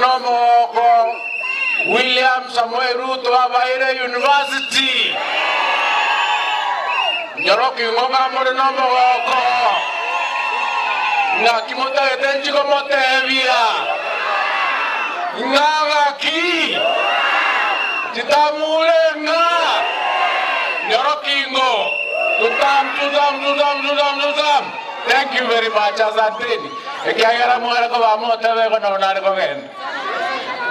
nomogoko William Samoei Ruto abaire university. Nyoroki ng'o ng'a more nomogoko? Ng'aki motagete inche komotebia? Ng'a gaki titamure ng'a nyoroki ng'o tutam tutam tutam tutam tutam. Thank you very much asanteni ekiagera mware koba motebe igo nabo nare kogenda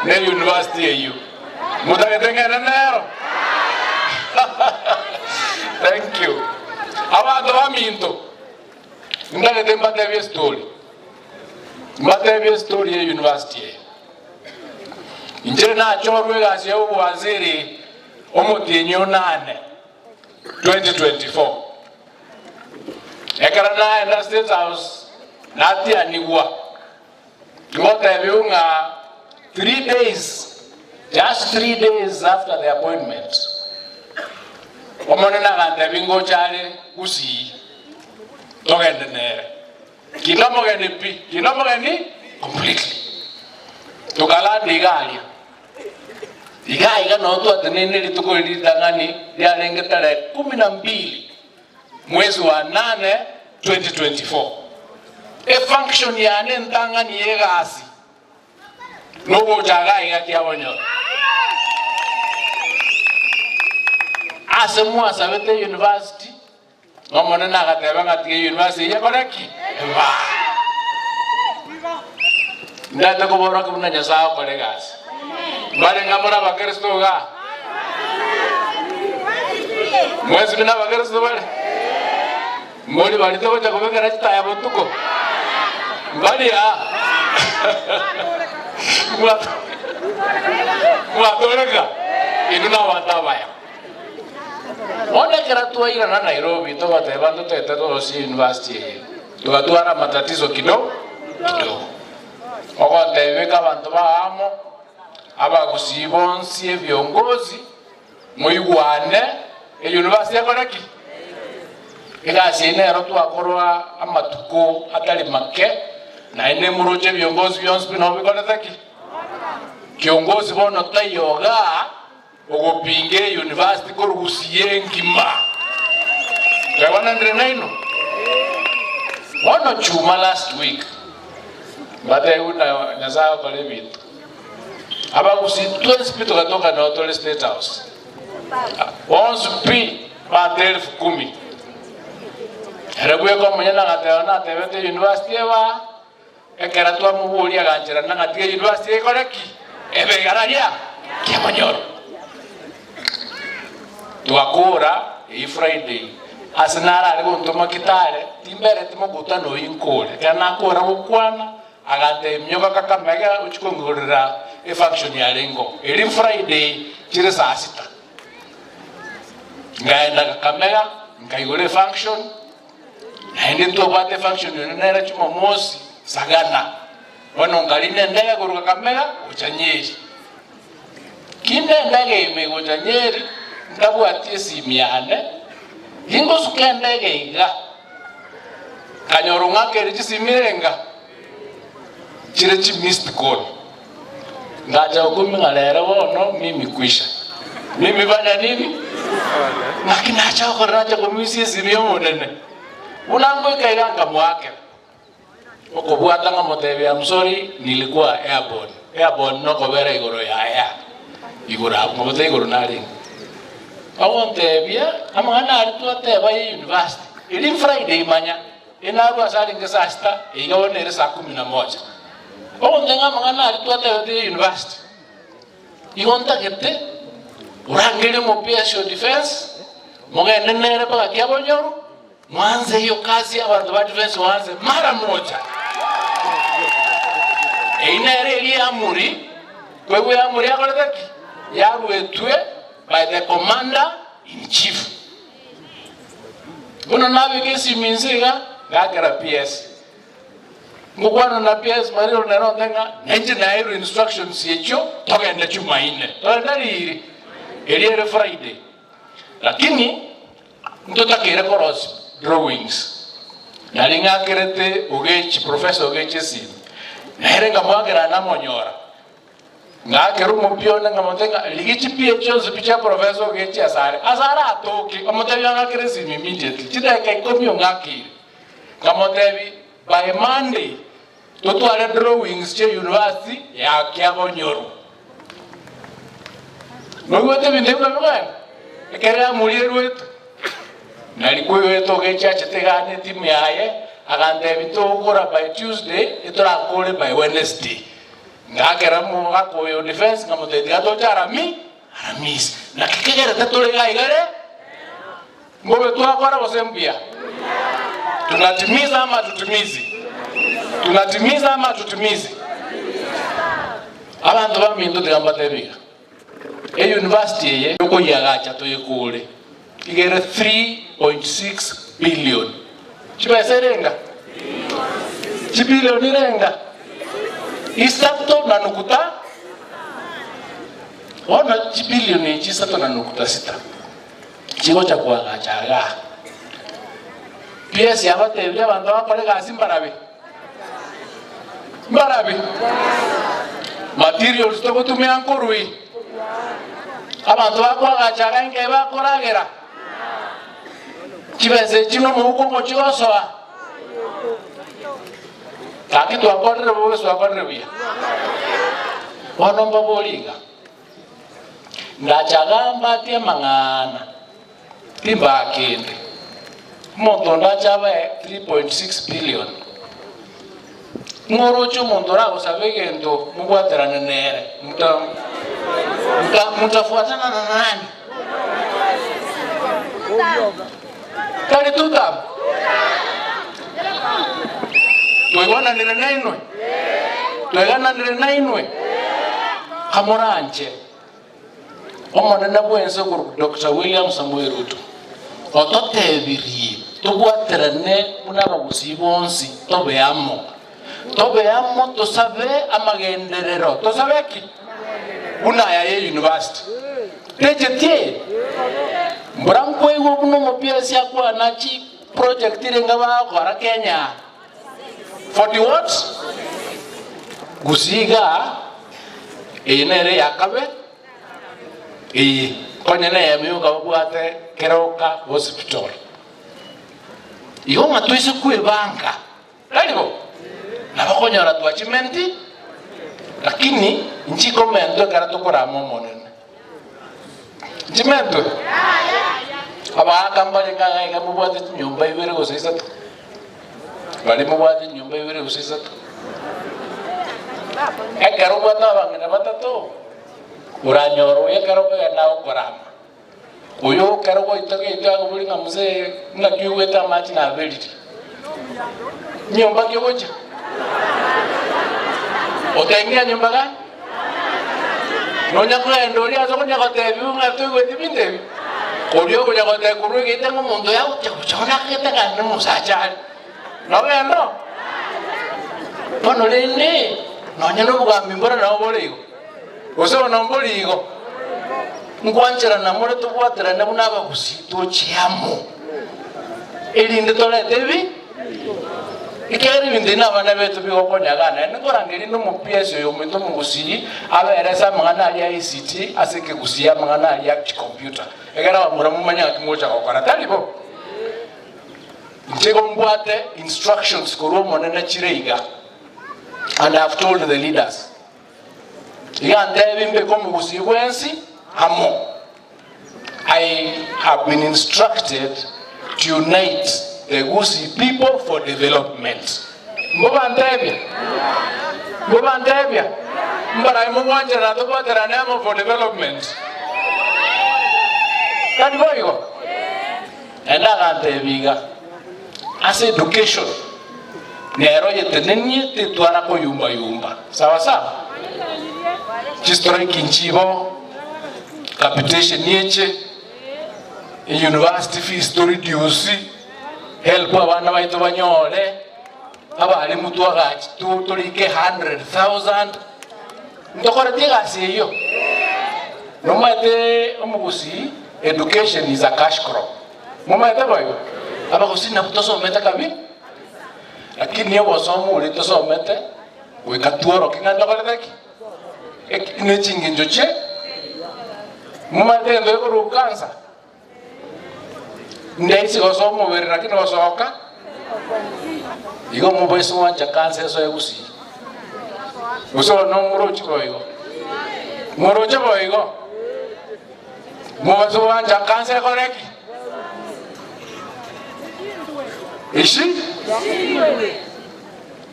ne university eyio. Motagete ng'ende nero? Thank you. Abanto baminto, ntagete mbatebie estory. Mbatebie estory ye university eye. Inche nachorwe egasi ya obowaziri omotienyi onane 2024. Ekero naenda State House natianigwa Ngotebiwe ng'a 3 days, just 3 days after the appointment, Omonene agantebia ngocha are Gusii togende nere. Kinde omogeni pi, kinde omogeni completely. Tokalanda iga aria. Iga iga noo twateneine rituko riria ritang'ani riarenge tarehe kumi na mbili Mwezi wa nane 2024. Efunction yane entang'ani y'egasi nogocha iga iga kiabonyora. Ase mwasabete university, Omonene agateba ng'a tiga university eye ekore ki? Ebaa. Ndate koborokia buna Nyasae agokora egasi. Mbare ng'a more abakristo igaa? Mwensi buna abakristo bare? Mbori baria togocha kobekera chitaya botuko? Mbari aa? Mwatoreka? Inwe nabanto abaya. Bono ekero twairana Nairobi togateba ntotete torosie university eye, togatwara amatatizo kidogo kidogo. Ogontebia beka abanto bao amo, abagusii bonsi ebiongozi, moigwane, eyunivasiti ekore ki? Egasi eye nero twakorwa amatuko atari make, naende moroche ebiongozi bionsi pi nabo bikorete ki? Kiongozi bono taiyo igaa ogopinga eyunivasiti korwa gusii engima. Twaigwananire nainwe? Bono chuma last week, mbatebiwe buna Nyasaye agokora ebinto. Abagusii twensi pi togatoka noo tore State House. Bonsi pi abanto elfu kumi. Ere bweka omonyene agateba natebete eyunivasiti eba, ekero twamoboria agancherana ng'a tiga eyunivasiti ekore ki? Ebe igana ria kiamanyoro. Togakora eyio Friday, ase narare gontoma Kitale, timbereti mokutano oyio nkore. Ekero nakora gokwana, agantebia minyoka Kakamega ochie kongigorera efunction yarengeo. Eria Friday chire saa sita. Nkaenda Kakamega, nkaigora efunction, naende ntwabwate efunction ere nere Jumamosi, Sagana. Bono nkarina endege korwa Kakamega gocha Nyeri. Kinde endege ime gocha Nyeri, ntabwati esimi yane, ningosuka endege iga, nkanyora ong'akeire chisimi enga chire chi missed call. Ngacha gokumia ng'a rero bono mimi kwisha. Mimi fanya nini? Ng'aki nacha gokora nacha komisia esimi y'Omonene. Buna ngoika iga nkamoakera. Okobwata nkamotebia I'm sorry nilikuwa airborne. Airborne nokobera igoro ya air. Igoro abwo nkobote igoro narenge. Agontebia amang'ana aria twateba ye university. Eria Friday manya, enarwa ase arenge saa sita, eyio bono ere saa kumi na moja. Ogontebia ng'a amang'ana aria twatebete ye university. Igo ntagete orangerie omopeashi o defence, mogende nere mpaka Kiabonyoru, Mwanze eyio kasi abanto ba defense wanze mara moja. Eyio nere eria eamuri, koigwa eamuri yakorete ki? Yaruetwe by the commander in chief. Bono nabeka esimi inse iga, ngakera PS. Ngokwana na PS Mariru nere onte ng'a nainche naeirwe instructions echio togende Jumaine. Togende riri? Eria ere Friday. Lakini Ntotakeire korosia drawings. Nari ng'akerete Ogechi, Professor Ogechi esimi, nere nkamoakera namonyora. Ngakera omopia one nkamotebia ng'a rigia chipia chionsi pi chia professor ogechi asare. Asare atoke, omotebia ang'akere esimi immediately, chidakika ikomi ong'akeire. Nkamotebia by Monday totware drawings chia university ya Kiabonyoru. Noigwete ebinto ebio nabio bwene? Ekero yamoria erwete, nari koigwete ogechi achete igaa ne etimu yaye, agantebia togokora by Tuesday, etorakore by Wednesday. Ngakera omogaka oyo defense nkamotebia tiga toche arami aramisi. Naki kegerete tore iga iga re? Mbobe twakora gose mbuya? Tunatimiza ama hatutimizi? Tunatimiza ama hatutimizi? Abanto baminto tiga mbatebie iga, eyunivasiti eye tokoyiagacha toyekore iga ere 3.6 billion. Chibesa erenga? Chibilioni erenga? Isato na nukuta bono chibilioni echi isato na nukuta sita chigocha koagacha igaa. PS yabatebirie abanto bakore egasi mbarabe? Mbarabe? Materials togotumia nkorwa ii? Abanto bakoagacha igaa enke bakoragera? Chibesa echi nomouko omochie gosoa? Gaki twakorire bobe gose twakorire buya? Bono mbaborie iga, Ngacha gambate amang'ana, timbaa kende. Omonto onde ache abae 3.6 billion, ng'o oroche omonto oragosabe egento mobwaterane nere? Muta muta mutafuatana na nani? Tari tutam? Twaigwananire nainwe? Twegananire nainwe? Kamoranche Omonene bw'ense okorokwa Doctor William Samoei Ruto ototebirie tobwaterane buna abagusii bonsi tobe amo. Tobe amo tosabe amagenderero. Tosabe ki? Buna aya ye university. Techeti eye? Mbora nkoigwa buna omopiasi akwana chi project renge bagokora Kenya aa. 40 what? Gusii igaa, eye nere eyakabe, eye konya neyemo yoka babwate Keroka Hospital. Igo ng'a toise kwebanga, tari bo? Nabo okonyora twachimenti, lakini nchikomentwe ekero tokorama Omonene. Nchimentwe? Abagaaka mbarenge iga iga mobwate chinyomba ibere gose isato. Baria mobwate chinyomba ibere gose isato. Ekero obwate abang'ina batato, oranyore oyo ekero okogenda agokorama. Oyo ekero gwaita geito akoboria ng'a mzee ng'aki oigwete amache naberire. Nyomba ki ogocha? Otaingia nyomba gani? Nonya kogenda oria ase okonya gotebiwa ng'a toigweti binto ebi, oria okonya gotebia korwa egeita ng'a omonto oyo agocha gocha bono akagete ng'a nomosacha are. Nogenda oo? Bono rende, nonya nobogambi mbore nabo bore igo, gose bono mbori igo, nkwancherana more tobwaterane buna abagusii tochie amo, erinde torete ebi, ekiagera ebinto ebi nabana beto bigokonya Naende nkorangeria nomopiesi oyo ominto omogusii abere ase amang'ana aria a ICT ase ekegusii amang'ana aria a chicomputer, egere abamura momanye ng'aki mogocha gokora, tari bo? Inche igo mbwate instructions korwa Omonene chire iga, and I have told the leaders, iga ntebi mbeke omogusii bwensi amo. I have been instructed to unite the Gusii people for development. Mbobantebia? Mbobantebia? Mbarae mogwancherana tobwaterane amo for development? Tari boigo? Naende agantebia iga, Ase education nero oyetenenie tetwara koyumba-yumba. Sawa sawa? Chistrike nchibo, capitation eche, university fees to reduce, help abana baito banyore, abalimu twagachi torike 100,000. Ntokoreti egasi eyio. Nomanyete omogusii education is a cash crop. Momanyete boigo? Abagusii nabwo tosomete kabi lakini obosomo oria tosomete goika tworoke ng'a ntokorete ki? Ne chingencho chie momanyete egento gekorwa cancer. Ndaisi gosoa omobere lakini gosoka igo omobaise gwancha kansa esoe gusii. Gose bono nomorochi boigo. Moroche boigo. Mobaise gwancha kansa ekore ki? Ishi?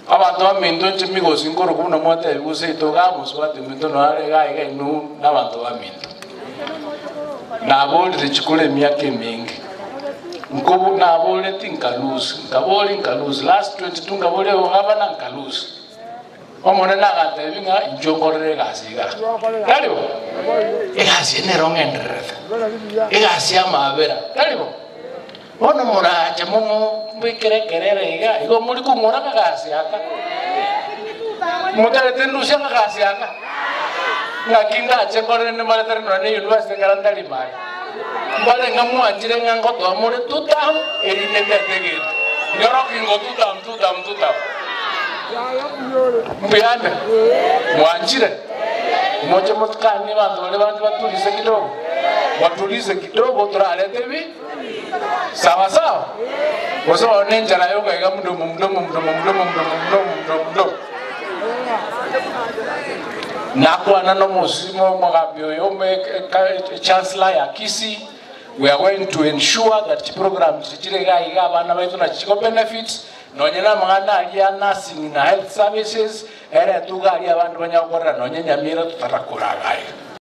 Abanto baminto inche migosi nkorokwa buna mwatebi gose ito igaa mosubati ominto noyo are igaa iga inwe nabanto baminto. Naborire chikura emiaka emenge, nkobo naboreti nka lose, nkabori nka lose, last 22 nkaboria obogavana nka lose. Omonene agantebi ng'a inchuo nkorere egasi igaa. Tari bo? Egasi eye nero ng'endererete, egasi y'amabera, tari bo? Bono morache momombekere ekerere iga, igo mori kong'ora akagasi aka. Motarete ndusie akagasi aka? Ng'aki ndache nkorere nimaretere nonya ne university ekero ntari mari. Mbare ng'a mwanchire ng'a ngotoa more tutam erinde ndete egento. Nyoroki ngo tutam tutam tutam. Mbuyande? Mwanchire? Moche motukanie abanto baria bande baturise kidogo? Baturise kidogo torarete bi? Sawa sawa? Gose bono nenchara yoka iga mdomo mdomo mdomo mdomo mdomo mdomo mdomo mdomo. Nakwana nomosimo omogambi oyo ome chancellor ya Kisii we are going to ensure that chiprogram chiri chire iga iga abana baito nachi chigo benefit nonye na amang'ana aria nursing na health services ere tuga aria abande banya gokorera nonye Nyamira totarakoraga iga.